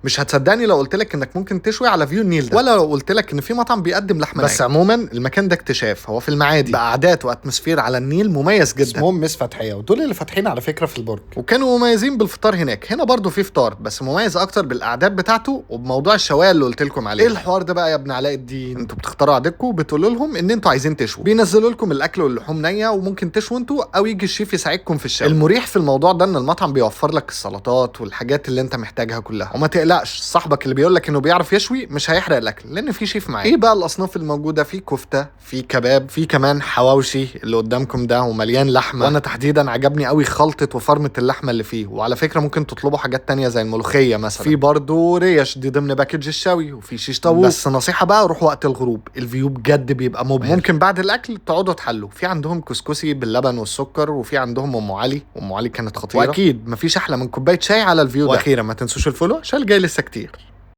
مش هتصدقني لو قلت لك انك ممكن تشوي على view النيل ده، ولا لو قلت لك ان في مطعم بيقدم لحمه. بس عموما المكان ده اكتشاف، هو في المعادي بقعدات و atmosphere على النيل مميز جدا. اسمهم مس فتحيه، ودول اللي فاتحين على فكرة في البرج، وكانوا مميزين بالفطار هناك. هنا برضو في فطار بس مميز اكتر بالاعداد بتاعته وبموضوع الشوايه اللي قلت لكم عليه. ايه الحوار ده بقى يا ابن علاء الدين؟ انتوا بتختاروا عددكم وبتقولوا لهم ان انتوا عايزين تشووا، بينزلوا لكم الاكل واللحوم نيه، وممكن تشووا انتوا او يجي الشيف يساعدكم في الشوي. المريح في الموضوع ده ان المطعم بيوفر لك السلطات والحاجات اللي انت محتاجها كلها، وما تقلقش صاحبك اللي بيقول لك انه بيعرف يشوي مش هيحرق الاكل لان في شيف معاه. ايه بقى الاصناف الموجودة؟ في كفته، في كباب، في كمان حواوشي اللي قدامكم ده ومليان لحمه، وانا تحديدا عجبني قوي خلطه وفرمه اللحمة اللي فيه. وعلى فكرة ممكن تطلبوا حاجات تانية زي الملوخية مثلا، في برضو ريش دي ضمن package الشوي، وفي شيش طاووق. بس نصيحة بقى، روح وقت الغروب، ال view بجد بيبقى مبهر. ممكن بعد الاكل تقعدوا تحلوا. في عندهم كسكسي باللبن والسكر، وفي عندهم ام علي، وام علي كانت خطيرة، واكيد مفيش احلى من كوباية شاي على ال view ده. واخيرا ما تنسوش ال follow عشان الجاي لسه كتير.